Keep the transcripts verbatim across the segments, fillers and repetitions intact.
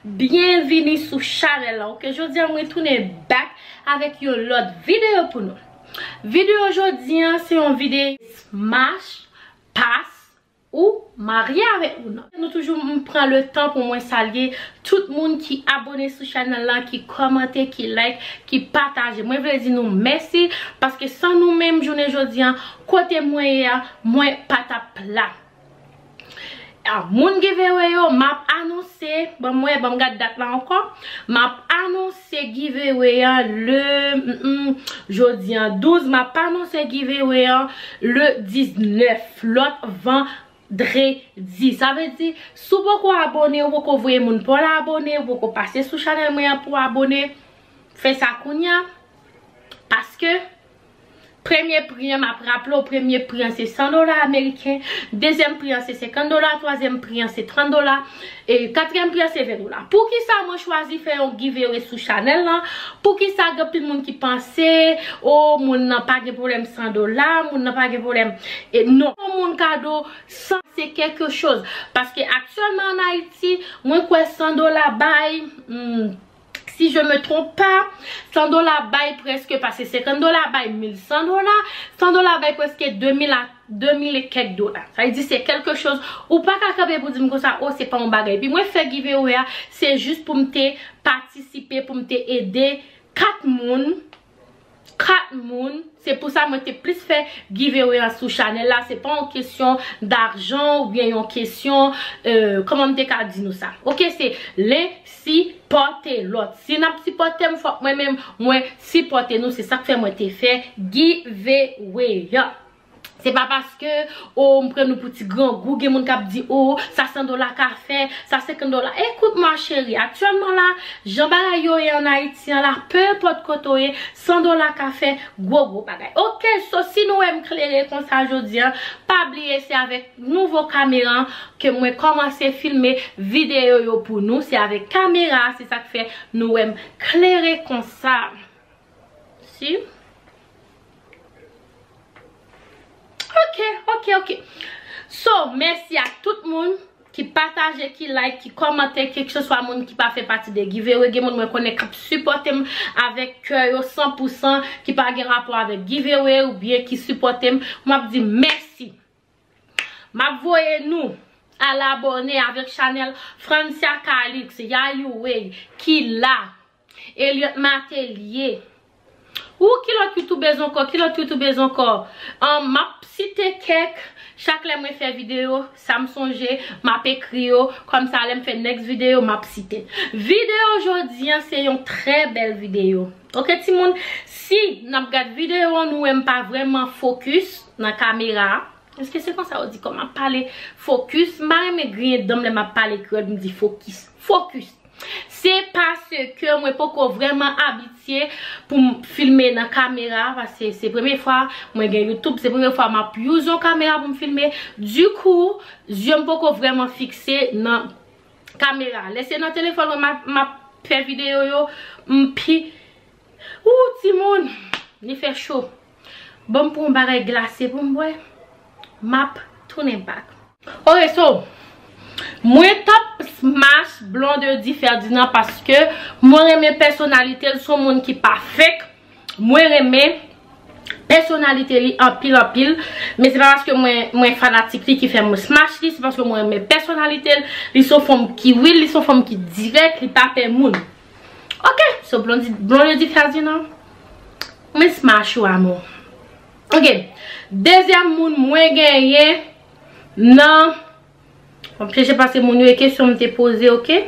Byenvini sou chanèl la, oke? Jodi a mwen tounen back avèk yon lòt videyo pou nou. Videyo jodi a se yon videyo smash, pass ou marye avèk moun nan. Nou toujou m pran le tan pou mwen salye tout moun ki abone sou chanèl la, ki kòmante, ki like, ki pataje. Mwen vle di nou mèsi, paske san nou menm jounen jodi a, kote mwen ye a, mwen pa t ap la. A, moun giveaway yo, m ap anonse, ban m wè, ban m gad dat la ankò. M ap anonse giveaway an le, mm, mm, jodi an douz, m ap anonse giveaway an le diznèf, lòt vandredi. Sa vle di, si w poko abone, ou poko voye moun pa w la abone, ou poko pase sou chanèl mwen an pou abone, fè sa kounye a. Paske premye pri an, m ap raple w, premye pri an se san dola ameriken, dezyèm pri an se senkant dola, twazyèm pri an se trant dola, e katriyèm pri an se ven dola. Poukisa mwen chwazi fè yon giveaway sou chanèl lan? Poukisa gen anpil moun ki panse, o, moun nan pa gen pwoblèm san dola, moun nan pa gen pwoblèm? E non, yon moun kado san, se kèlke choz. Paske aktyèlman an Ayiti, mwen kwè san dola bay, hmm, si je me trompe pas, san dola bay prèske, pase senkant dola bay mil san dola, san dola bay prèske de mil a de mil e kèk dola. Sa vle di se kèlke choz, ou pa ka kanpe pou di m konsa, o, se pa yon bagay. Epi mwen fè giveaway a, se jis pou m te patisipe, pou m te ede kat moun, kat moun. Se pou sa mwen te plis fè giveaway an sou chanèl la. Se pa yon kesyon dajan oubyen yon kesyon, euh, kòman m te ka di nou sa? Oke, se len sipòte lòt. Si n ap sipòte m, fòk mwen menm, mwen sipòte nou. Se sa k fè mwen te fè giveaway an. Se pa paske, o, m pran nou pou ti grangou, gen moun k ap di, o, sa san dola ka fè, sa senkant dola. Écoute ma chérie, aktyèlman la, jan bagay yo ye an Ayiti an la, pe enpòt kote w ye, san dola ka fè gwo, gwo bagay. Oke, so si nou wè m klere konsa jodi a, pa bliye se avèk nouvo kamera ke mwen kòmanse filme videyo yo pou nou. Se avèk kamera, se sa k fè nou wè m klere konsa. Si? Oke, oke, oke. So, mèsi ak tout moun ki pataje, ki like, ki kòmante, kèlkeswa moun ki pa fè pati de giveaway. Gen moun mwen konnen k ap sipòte m avèk kè yo san pou san, ki pa gen rapò avèk giveaway oubyen ki sipòte m. M ap di mèsi. M ap voye nou al abòne avèk chanèl Francia Calix, Yayouwey, Kila, Eliot Matelier. Ou, ki lòt youtubèz ankò? Ki lòt youtubèz ankò? Ahn, m ap site kèk, chak lè mwen fè videyo, sa m sonje, m ap ekri yo, kòmsa lè m fè next videyo, m ap site. Videyo jodi a, se yon trè bèl videyo. Oke, timoun, si n ap gad videyo an, nou wè m pa vrèman fokis nan kamera a. Èske se konsa yo di kòm ap pale fokis? M pa renmen griyen dan m lè m ap pale kreyòl, m di fokis. Fokis. Se paske mwen poko vrèman abitye pou m filme nan kamera, paske se premye fwa mwen gen YouTube, se premye fwa m ap use yon kamera pou m filme. Dikou, zye m poko vrèman fikse nan kamera. Lè se nan telefòn mwen m ap, m ap fè videyo yo, m pi Ou, timoun, li fè cho. Ban m pran yon bagay glase pou m bwè. M ap tounen back. Oke, so, mwen t ap smash Blondedy Ferdinand paske mwen renmen pèsonalite l, se yon moun ki pa fake. Mwen renmen pèsonalite li anpil, anpil. Men se pa paske mwen, mwen fanatik li ki fè mwen smash li, se paske mwen renmen pèsonalite l. Li se yon fanm ki real, li se yon fanm ki dirèk, li pa pè moun. Oke, so Blondedy, Blondedy Ferdinand, mwen smash ou amò. Oke, dezyèm moun mwen genyen nan, m ap chèche pase moun yo e kesyon m te poze, oke?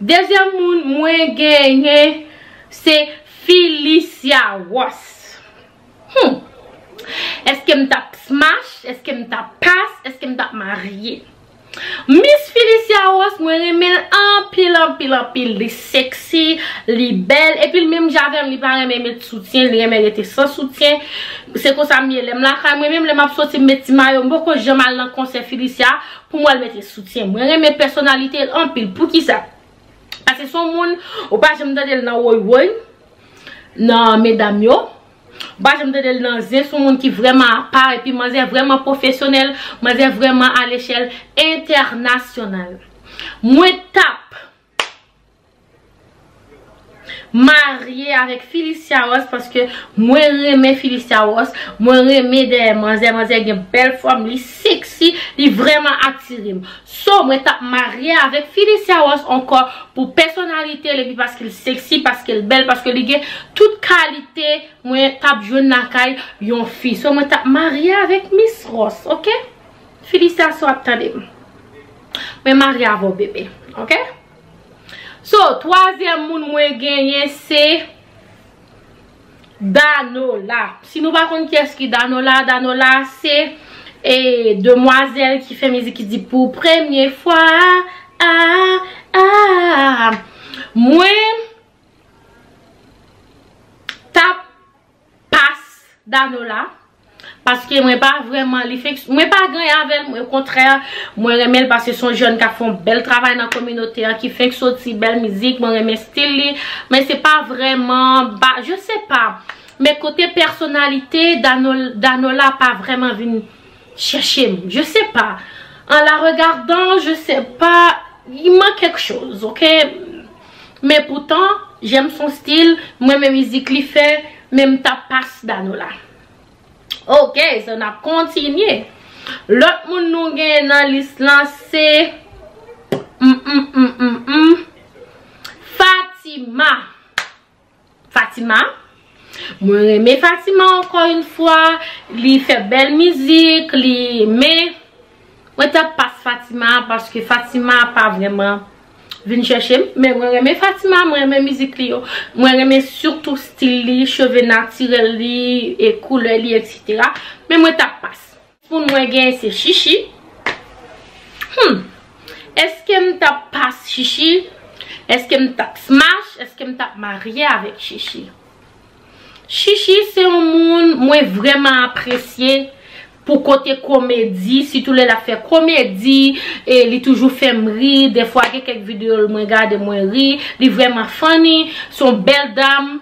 Dezyèm moun mwen genyen se Felicia Ross. Hmm. Èske m t ap smash? Èske m t ap pass? Èske m t ap marye? Miss Felicia Ross, mwen renmen l anpil, anpil, anpil. Li sexy, li bèl. Epi l menm jan avè m, li pa renmen met soutyen, li renmen rete san soutyen. Se konsa m ye lè m lakay mwen menm, lè m ap soti, m met ti mayo. M poko janm al nan konsè Felicia pou m wè l mete soutyen. Mwen renmen pèsonalite l anpil. Poukisa? Paske se yon moun, ou pa janm tande l nan woy woy, nan medam yo. Ou pa janm tande l nan zen, se yon moun ki vrèman apa, epi manzè vrèman pwofesyonèl, manzè vrèman a lechèl entènasyonal. Mwen t ap marye avèk Felicia Ross paske mwen renmen Felicia Ross. Mwen renmen dèyè manzè. Manzè gen bèl fòm, li sexy, li vrèman atire m. So, mwen t ap marye avèk Felicia Ross ankò pou pèsonalite l, epi paske l sexy, paske l bèl, paske li gen tout kalite mwen t ap jwenn lakay yon fi. So, mwen t ap marye avèk Miss Ross, oke? Felicia, si w ap tande m, mwen marye avè w, bebe, oke? So, twazyèm moun mwen genyen se Danola. Si nou pa konn kiyès ki Danola, Danola se e demwazèl ki fè mizik ki di pou premye fwa. Ah, ah, ah. Mwen t ap pas Danola. Paske mwen pa vrèman, li fenk, mwen pa gen anyen avè l, mwen okontrè, mwen renmen l paske se yon jèn k ap fè yon bèl travay nan kominote an, ki fenk soti bèl mizik, mwen renmen stil li, men se pa vrèman, ba, je sais pas, men kote pèsonalite, Dano-, Danola pa vrèman vin chèche m, je sais pas, en la regardant, je sais pas, il manque quelque chose, oke? Men poutan, j'aime son style, mwen renmen mizik li fè, men m t ap pas Danola. Oke, so n ap kontinye. Lòt moun nou gen nan lis lan se, mm, mm, mm, mm, mm, Fatima. Fatima. Mwen renmen Fatima ankò yon fwa. Li fè bèl mizik, li, men mwen t ap pas Fatima paske Fatima pa vrèman vin chèche m. Men mwen renmen Fatima, mwen renmen mizik li yo. Mwen renmen sitou stil li, cheve natirèl li, e koulè li, etsetera. Men mwen t ap pas. Moun mwen genyen se Chichi. Hmm. Èske m t ap pas Chichi? Èske m t ap smash? Èske m t ap marye avèk Chichi? Chichi se yon moun mwen vrèman apresye pou kote komedi, sitou lè l ap fè komedi, e li toujou fè m ri. Dèfwa, gen kèk videyo l mwen gade, mwen ri. Li vrèman funny, se yon bèl dam,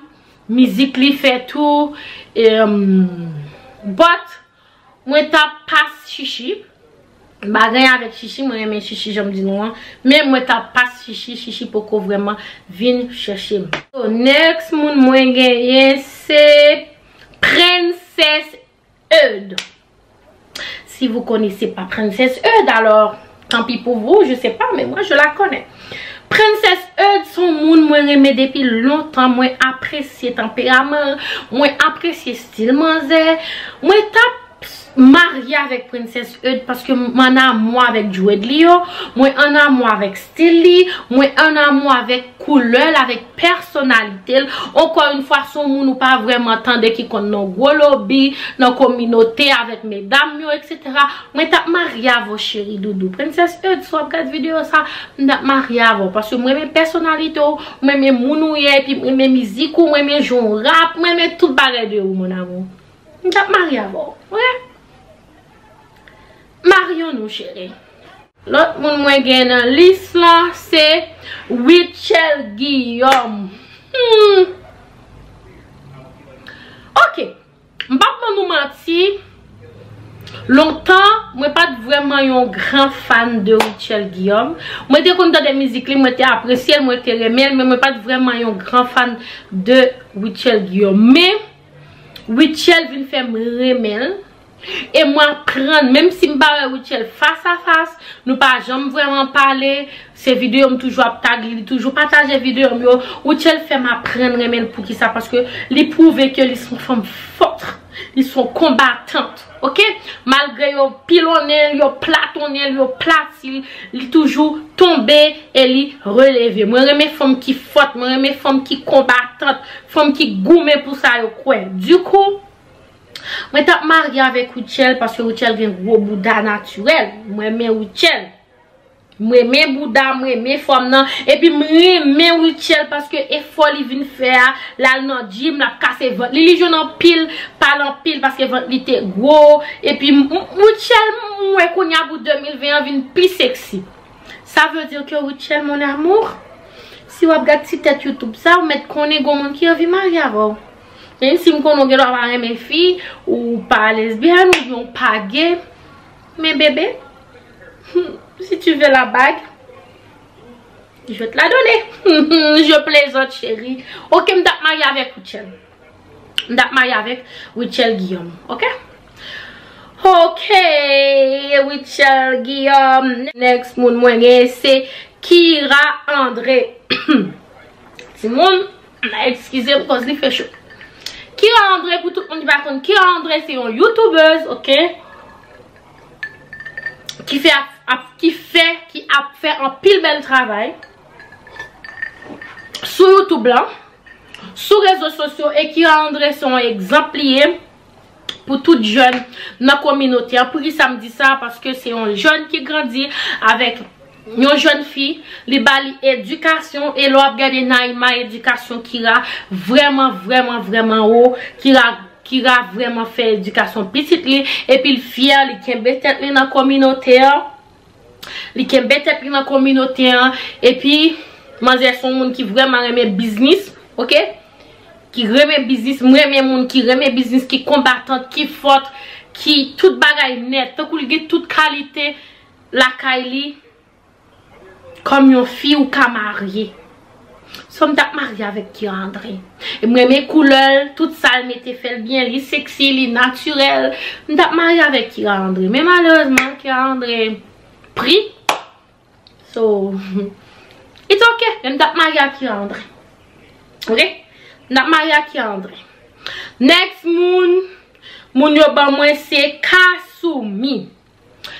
mizik li fè tou. E, um, but, mwen t ap pas Chichi. M pa gen anyen avèk Chichi, mwen renmen Chichi, jan m di nou an. Men mwen t ap pas Chichi, Chichi poko vrèman vin chèche m. So, next moun mwen genyen se Princess Eud. Si vous connaissez pas Princess Eud, alors tant pis pour vous, je sais pas, mais moi je la connais. Princess Eud se yon moun mwen renmen depi lontan, mwen apresye tanperaman l, mwen apresye stil manzè, mwen t ap marye avèk Princess Eud paske m annamou avèk dread li yo, mwen annamou avèk stil li, mwen annamou avèk koulè l, avèk pèsonalite l. Ankò yon fwa, se yon moun ou pa vrèman tande ki konn nan gwo lobi, nan kominote avèk medam yo, etsetera. Mwen t ap marye avè w, cheri doudou. Princess Eud, si w ap gad videyo sa, m t ap marye avè w. Paske mwen renmen pèsonalite w, mwen renmen moun ou ye, epi mwen renmen mizik ou, mwen renmen jan w rap, mwen renmen tout bagay de ou, mon amour. M t ap marye avè w, oke? Maryon nou, cheri. Lòt moun mwen gen nan lis lan se Rutshelle Guillaume. Hmm. Oke. M p ap ban nou manti. Lontan, mwen pa t vrèman yon gran fan de Rutshelle Guillaume. Mwen te konn tande mizik li, mwen te apresye l, mwen te renmen l, men mwen pa t vrèman yon gran fan de Rutshelle Guillaume. Men, Rutshelle vin fè m renmen l. E mwen aprann, menm si m pa wè Rutshelle fas a fas, nou pa janm vrèman pale, se videyo m toujou ap tag li, li toujou pataje videyo m yo. Rutshelle fè m aprann renmen l. Poukisa? Paske li pwouve ke li se yon fanm fòt, li se yon konbatant, oke? Malgre yo pilonnen l, yo platonnen l, yo plati l, li toujou tonbe e li releve. Mwen renmen fanm ki fòt, mwen renmen fanm ki konbatant, fanm ki goumen pou sa yo kwè. Dikou, mwen t ap marye avèk Rutshelle paske Rutshelle gen gwo bouda natirèl. Mwen renmen Rutshelle. Mwen renmen bouda, mwen renmen fòm nan. Epi m renmen Rutshelle paske efò li vin fè a, l al nan gym, l ap kase vant li. Li jwenn anpil pale anpil paske vant li te gwo. Epi m, m, Rutshelle, m wè kounye a pou de mil ven an vin pi sexy. Sa vle di ke Rutshelle, mon amour, si w ap gad ti tèt YouTube sa, ou mèt konnen gon moun ki anvi marye avè w. Menm si m konnen w gen dwa pa renmen fi, ou pa lesbyèn, oubyen w pa gay, men bebe, si tu veux la bague, Je vais te la donner. Je plaisante, chérie. Ok, m t ap marye avèk Rutshelle. M t ap marye avèk Rutshelle Guillaume. Ok? Ok, Rutshelle Guillaume. Next moun mwen gen se Kira André. Timoun, eskize m, kòz li fè cho. Kira André, pou tout moun ki pa konn, Kira André se yon youtubèz, ok? Ki fè ap, ap, ki fè, ki ap fè anpil bèl travay sou YouTube lan, sou rezo sosyo, e Kira André se yon egzanp li ye pou tout jèn nan kominote an. Poukisa m di sa? Paske se yon jèn ki grandi avèk yon jèn fi, li ba li edikasyon, e lè w ap gade Naïma, edikasyon Kira vrèman, vrèman, vrèman wo. Kira, Kira vrèman fè edikasyon pitit li, epi l fyè, li kenbe tèt li nan kominote an. Li kenbe tèt li nan kominote an, epi manzè se yon moun ki vrèman renmen biznis, ok? Ki renmen biznis, m renmen moun ki renmen biznis, ki konbatant, ki fòt, ki tout bagay nèt. Tankou l gen tout kalite lakay li, kòm yon fi ou ka marye. So, m t ap marye avèk Kira André. E m renmen koulè l, tout sa l mete fè l byen, li seksi, li natirèl. M t ap marye avèk Kira André. Men malerezman, Kira André pri. So, it's ok. Men m t ap marye ak Kira André. Ok? M t ap marye ak Kira André. Next moun, moun yo ban mwen se Kasumi.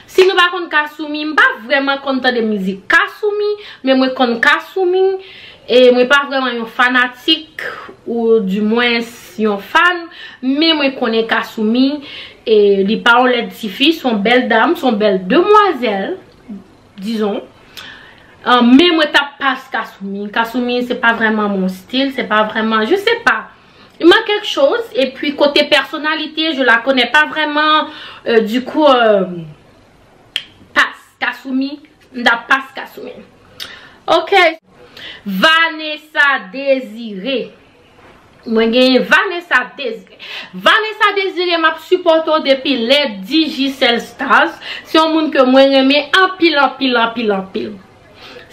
Si nou pa konn Kasumi, m pa vrèman konn tande mizik Kasumi, men mwen konn Kasumi, e mwen pa vrèman yon fanatik, ou dimwens yon fan, men mwen konnen Kasumi, e li pa yon lèd tifi, se yon bèl dam, se yon bèl demwazèl, dizon. Ah, men mwen t ap pas Kasumi. Kasumi, se pa vrèman mon stil, se pa vrèman, je sais pas. Il manque quelque chose. Et puis, côté personnalité, je la connais pas vraiment. Euh, du coup, euh, pas Kasumi, m t ap pas Kasumi. Ok. Vanessa Désiré. Mwen genyen Vanessa Désiré. Vanessa Désiré, m ap sipòte w depi lè Digicel Stars. Se yon moun ke mwen renmen anpil, anpil, anpil, anpil.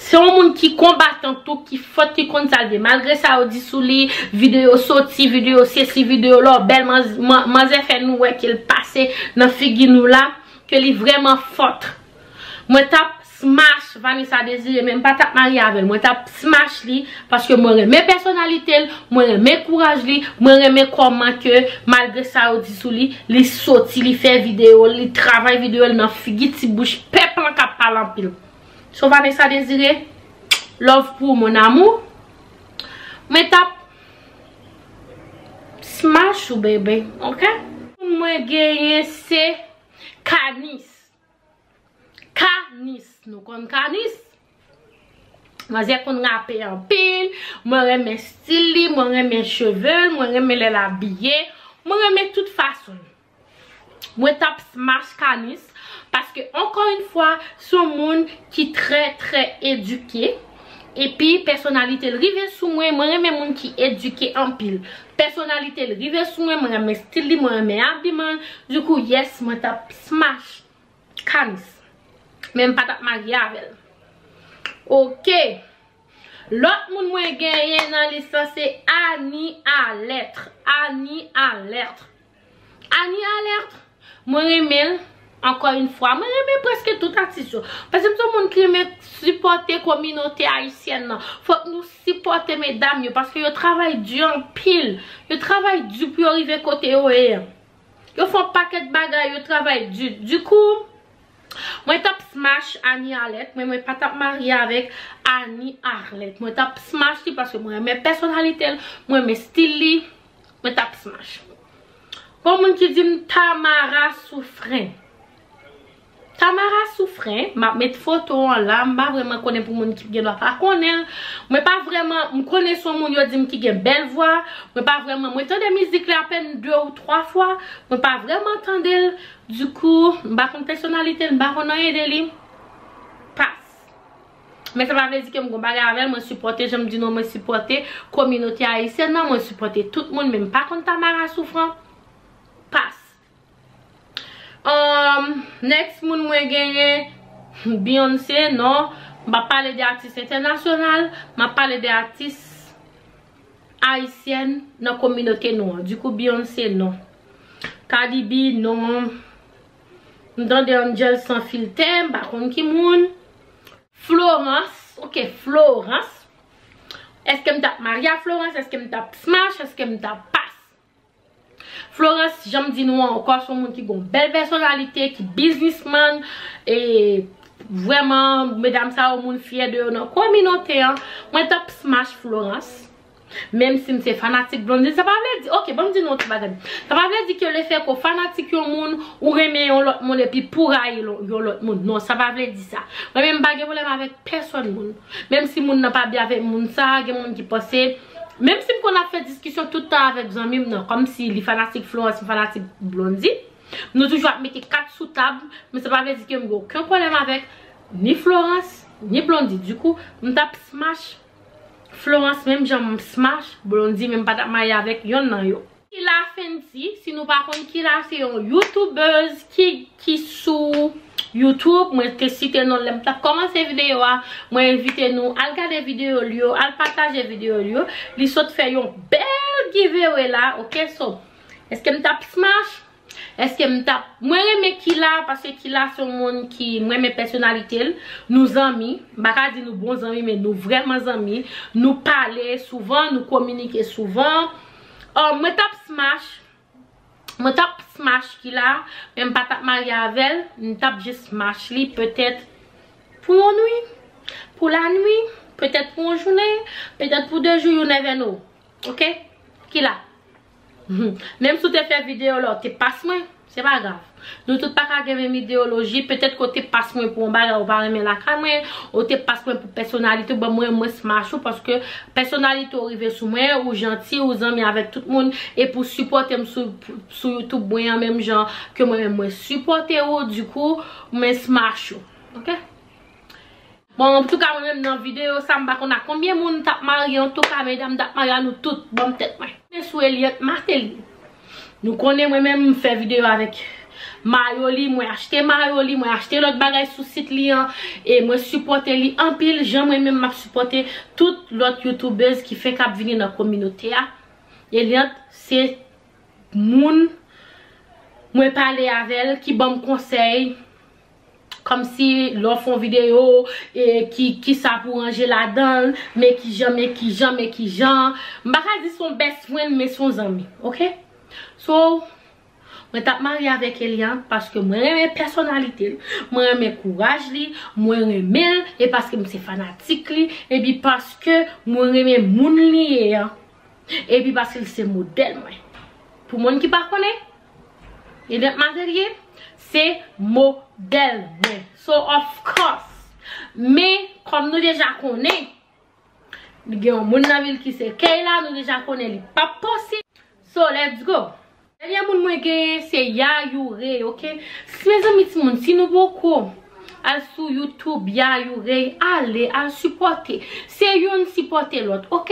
Se yon moun ki konbatan tou, ki fòt, ki konn sa l vle. Malgre sa yo di sou li, videyo soti, videyo sesi, videyo lò, bèl manz-, man-, manzè fè nou wè ke l pase nan figi nou la, ke li vrèman fòt. Mwen t ap smash Vanessa Désiré, men m pa t ap marye avè l. Mwen t ap smash li, paske mwen renmen pèsonalite l, mwen renmen kouraj li, mwen renmen kòman ke, malgre sa yo di sou li, li soti, li fè videyo, li travay videyo l nan figi ti bouch pèp lan k ap pale anpil. So Vanessa Désiré, love pou ou, mon amour. Mwen t ap smash ou, bebe, ok? Mwen genyen se Kanis. Kanis. Nou konn Kanis? Manzè konn rape anpil. Mwen renmen stil li, mwen renmen cheve l, mwen renmen lè l abiye. Mwen renmen tout fason l. Mwen t ap smash Kanis, paske, encore une fois, se yon moun ki trè, trè edike. Epi, pèsonalite l rive sou mwen. Mwen renmen moun ki edike anpil. Pèsonalite l rive sou mwen, mwen renmen stil li, mwen renmen abiman l. Du coup, yes, mwen t ap smash Kanis. Men m pa t ap marye avè l. Ok. Lòt moun mwen genyen nan lis lan se Annie Alerte. Annie Alerte. Annie Alerte, mwen renmen l, encore une fois. Mwen renmen prèske tout atis yo. Paske m se yon moun ki renmen sipòte kominote ayisyèn nan. Fòk nou sipòte medam yo, paske yo travay di anpil. Yo travay di pou yo rive kote yo ye an. Yo fè yon pakèt bagay, yo travay di. Du coup, mwen t ap smash Annie Alerte, men mwen pa t ap marye avèk Annie Arlette. Mwen t ap smash li paske mwen renmen pèsonalite l, mwen renmen stil li, mwen t ap smash. Gon moun ki di m Tamara Soufren. Tamara Soufren, m ap met foto an la, m pa vrèman konnen pou moun ki gen dwa pa konnen l. Mwen pa vrèman, m konnen se yon moun yo di m ki gen bèl vwa, mwen pa vrèman, mwen tande mizik li apèn de ou twa fwa, mwen pa vrèman tande l. Du coup, m pa konn pèsonalite l, m pa konn anyen de li. Pas. Men sa pa vle di ke m gon bagay avè l, mwen sipòte, jan m di nou, mwen sipòte kominote ayisyèn nan, mwen sipòte tout moun, men m pa konn Tamara Soufren. Pas. Um, next moun mwen genyen, Beyoncé, non. M pa pale de atis entènasyonal, m ap pale de atis ayisyèn nan kominote nou an. Dikou, Beyoncé non. Cardi B non. M tande Angel Sans Filter, m pa konn ki moun. Florence, ok, Florence. Èske m t ap marye a Florence? Èske m t ap smash? Èske m t ap pas? Florence, jan m di nou an ankò, se yon moun ki gen yon bèl pèsonalite, ki biznismann, e vrèman, medam sa yo, moun fyè de yo nan kominote an. Mwen t ap smash Florence. Menm si m se fanatik Blondedy, sa pa vle di, ok, ban m di nou yon ti bagay. Sa pa vle di ke lefètke w fanatik yon moun, ou renmen yon lòt moun epi pou rayi yon lòt moun. Non, sa pa vle di sa. Mwen menm, m pa gen pwoblèm avèk pèsòn moun. Menm si moun nan pa byen avèk moun sa, gen moun ki panse, menm si m konn ap fè diskisyon tout tan avèk zanmi m nan, kòmsi li fanatik Florence, m fanatik Blondedy, nou toujou ap mete kat sou tab, men sa pa vle di ke m gen okenn pwoblèm avèk ni Florence, ni Blondedy. Dikou, m t ap smash Florence menm jan m smash Blondedy, men m pa t ap marye avèk yonn nan yo. Kila Fenty, si nou pa konn Kila, se yon youtubeuse ki, ki sou YouTube. Mwen te site non l lè m t ap kòmanse videyo a. Mwen envite nou al gade videyo l yo, al pataje videyo l yo. Li sot fè yon bèl giveaway la, ok? So, èske m t ap smash? Èske m t ap, mwen renmen Kila, paske Kila se yon moun ki, mwen renmen pèsonalite l. Nou zanmi, m pa ka di nou bon zanmi, men nou vrèman zanmi. Nou pale souvan, nou kominike souvan. Ò, mwen t ap smash, mwen t ap smash Kila, men m pa t ap marye avè l, m t ap jis smash li, petèt pou yon nwi, pou lanwi, petèt pou yon jounen, petèt pou de jou, you never know. Ok? Kila. Menm si w te fè videyo la, w te pas mwen, se pa grav. Nou tout pa ka gen menm ideyoloji, petèt ke w te pas mwen pou yon bagay ou pa renmen lakay mwen, ou te pas mwen pou pèsonalite w, bon, mwen, mwen smash ou, paske pèsonalite w rive sou mwen, ou janti, ou zanmi avèk tout moun, epi w sipòte m sou, sou YouTube mwen an, menm jan ke mwen menm mwen sipòte ou, dikou, mwen smash ou. Ok? Bon, antouka, mwen menm nan videyo sa, m pa konn a konbyen moun m t ap marye, antouka, medam, m t ap marye a nou tout, ban m tèt mwen. Men sou Eliante Martelly. Nou konnen mwen menm, m fè videyo avèk mayo li, mwen achte mayo li, mwen achte lòt bagay sou sit li an, e mwen sipòte li anpil, jan mwen menm m ap sipòte tout lòt youtubeuse ki fenk ap vini nan kominote a. Eliante, se moun mwen pale avè l, ki ban m konsèy, kòmsi lè w fè yon videyo, e ki, kisa pou w ranje ladan l, men kijan, men kijan, men kijan. M pa ka di se yon best friend, men se yon zanmi, ok? So, mwen t ap marye avèk Eliante paske mwen renmen pèsonalite l, mwen renmen kouraj li, mwen renmen l, e paske m se fanatik li, epi paske mwen renmen moun li ye an. Epi paske l se modèl mwen. Pou moun ki pa konnen, Eliante Martelly se modèl mwen. So, of course. Men, kòm nou deja konnen, gen yon moun nan vil ki se Keyla, nou deja konnen li p ap posib. So, let's go. Dènye moun mwen genyen, se Yayou Ray, ok? Si, mezanmi, timoun, si nou poko al sou YouTube, Yayou Ray, ale, al sipòte. Se youn sipòte lòt, ok?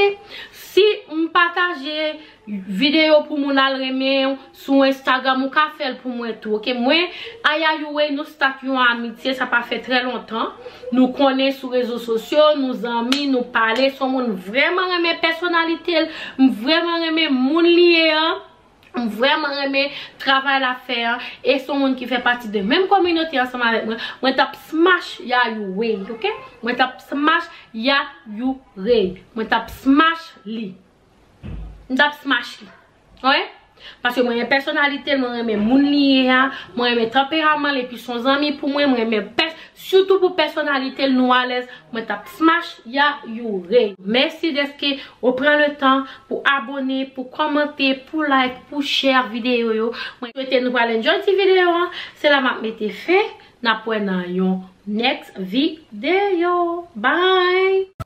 Si m pataje videyo pou moun al renmen sou Instagram, ou ka fè l pou mwen tou, ok? Mwen, a Yayou Ray, nou stat yon amitye, sa pa fè trè lontan. Nou konnen sou rezo sosyo, nou zanmi, nou pale, se yon moun vrèman renmen pèsonalite l, m vrèman renmen moun li ye an. M vrèman renmen travay l ap fè an, e se yon moun ki fè pati de menm kominote ansanm avèk mwen. Mwen t ap smash Yayou Ray, ok? Mwen t ap smash Yayou Ray. Mwen t ap smash li. M t ap smash li. Wi. Paske mwen renmen pèsonalite l, mwen renmen moun li ye a, mwen renmen tanperaman l, epi se yon zanmi pou mwen, mwen renmen pès-, sitou pou pèsonalite l, nou alèz, mwen t ap smash Yayou Ray. Mèsi dèske ou pran le tan pou abone, pou kòmante, pou like, pou share videyo yo. Mwen swete nou pral enjoy ti videyo an. Se la m ap mete fen. N ap wè nan yon next videyo. Bye!